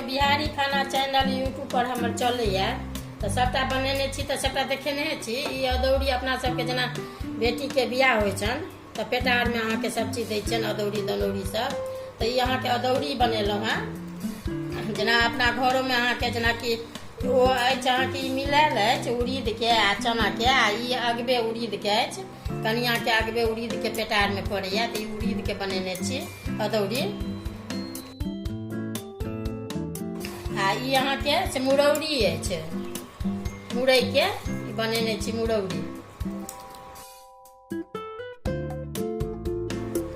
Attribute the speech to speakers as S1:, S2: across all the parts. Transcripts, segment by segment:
S1: बिहारी खाना channel YouTube पर हमर चलैया, तऽ सबटा बनेने छी, तऽ सबटा देखेने छी। ई अदौरी अपना सबके जेना बेटीके बियाह होइ छनि तऽ पेटारमे अहाँके सब चीज दै छनि, अदौरी दनौरी सब। तऽ ई अहाँके अदौरी बनेलहुँ हेँ। जेना अपना घरोमे अहाँके जेनाकि ओ अछि अहाँके ई मिलायल अछि उड़ीदके आ चनाके, आ ई अगबे उड़ीदके अछि। कनियाके अगबे उड़ीदके पेटारमे पड़ैया, तऽ ई उड़ीदके बनेने छी अदौरी। आ ई अहाँके से मुरौरी अछि, मुरैके बनेने छी मुरौरी।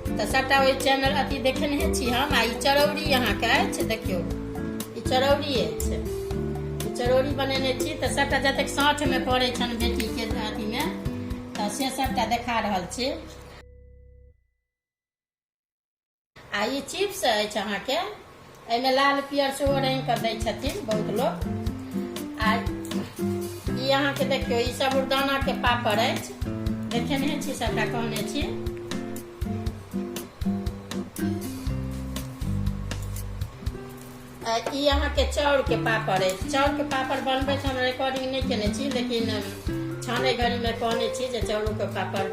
S1: तऽ सबटा ओहि चैनल अथी देखेने छी हम। आ ई चरौरी अहाँके अछि, देखियौ ई चरौरी अछि, ई चरौरी बनेने छी। तऽ सबटा जतेक साँठमे पड़ै छनि बेटीके अथीमे, तऽ से सबटा देखा रहल छी। आ ई चिप्स अछि अहाँके, एहिमे लाल पियर सेहो रंग कऽ दै छथिन बहुत लोक। आ ई अहाँके देखियौ ई साबुदानाके पापड़ अछि, देखेने छी सबटा कहने छी। ई अहाँके चाउरके पापड़ अछि। चाउरके पापड़ बनबैत हम रिकॉर्डिंग नहि केने छी, लेकिन छानै घड़ीमे कहने छी जे चाउरोके पापड़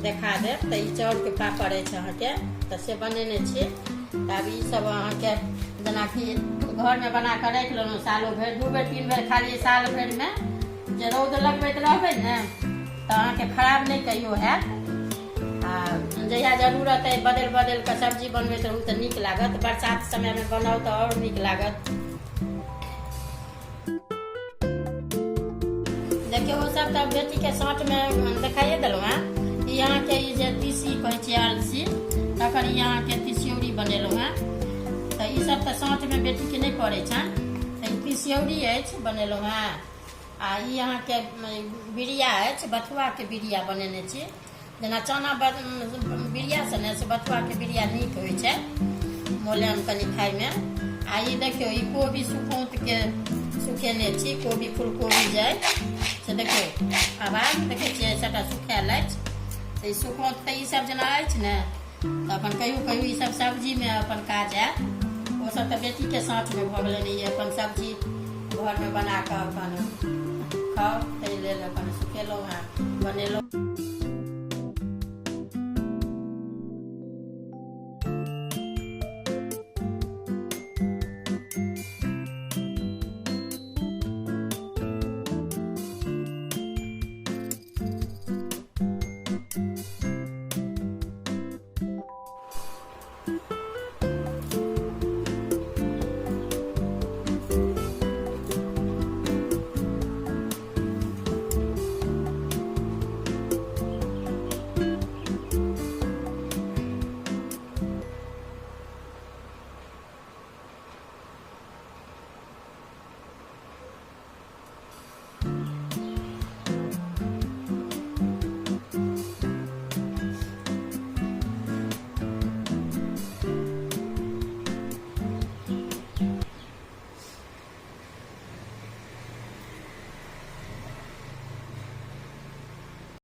S1: देखा देब। तऽ ई चाउरके पापड़ अछि अहाँके, तऽ से बनेने छी। तऽ आब ई सब अहाँके जेनाकि घरमे बना कऽ राखि लेलहुँ सालो भरि, 2 बेर 3 बेर खाली साल भरिमे जे रौद लगबैत रहबै ने तऽ अहाँके खराब नहि कहियो हैत। आ जहिया जरूरत अइ बदलि बदलि कऽ सब्जी बनबैत रहू तऽ नीक लागत। बरसात समयमे बनाउ तऽ आओर नीक लागत। देखियौ ओ सब तऽ बेटीके साँठमे देखाइए देलहुँ हेँ। ई अहाँके ई जे तीसी कहै छियै अलसी, तकर ई अहाँके तिसियौरी बनेलहुँ हेँ। तऽ ई सब तऽ साँठमे बेटीके नहि पड़ै छनि, तऽ ई तिसियौरी अछि बनेलहुँ हेँ। आ ई अहाँके बिरिया अछि, बथुआके बिरिया बनेने छी। जेना चना बिरिया से ने से बथुआके बिरिया नीक होइ छै मोलायम कनि खाइमे। आ ई देखियौ ई कोबी सुखौंतके सुखेने छी, कोबी फूलकोबी जे अछि से देखियौ आवाज देखै छियै सबटा सुखायल अछि। तऽ ई सुखौंत तऽ ई सब जेना अछि ने तऽ अपन कहियो कहियो ई सब सब्जीमे अपन काज आयत। ओ सब तऽ बेटीके साँठमे भऽ गेलनि, ई अपन सब्जी घरमे बना कऽ अपन खाउ, ताहि लेल अपन सुखेलहुँ हेँ बनेलहुँ।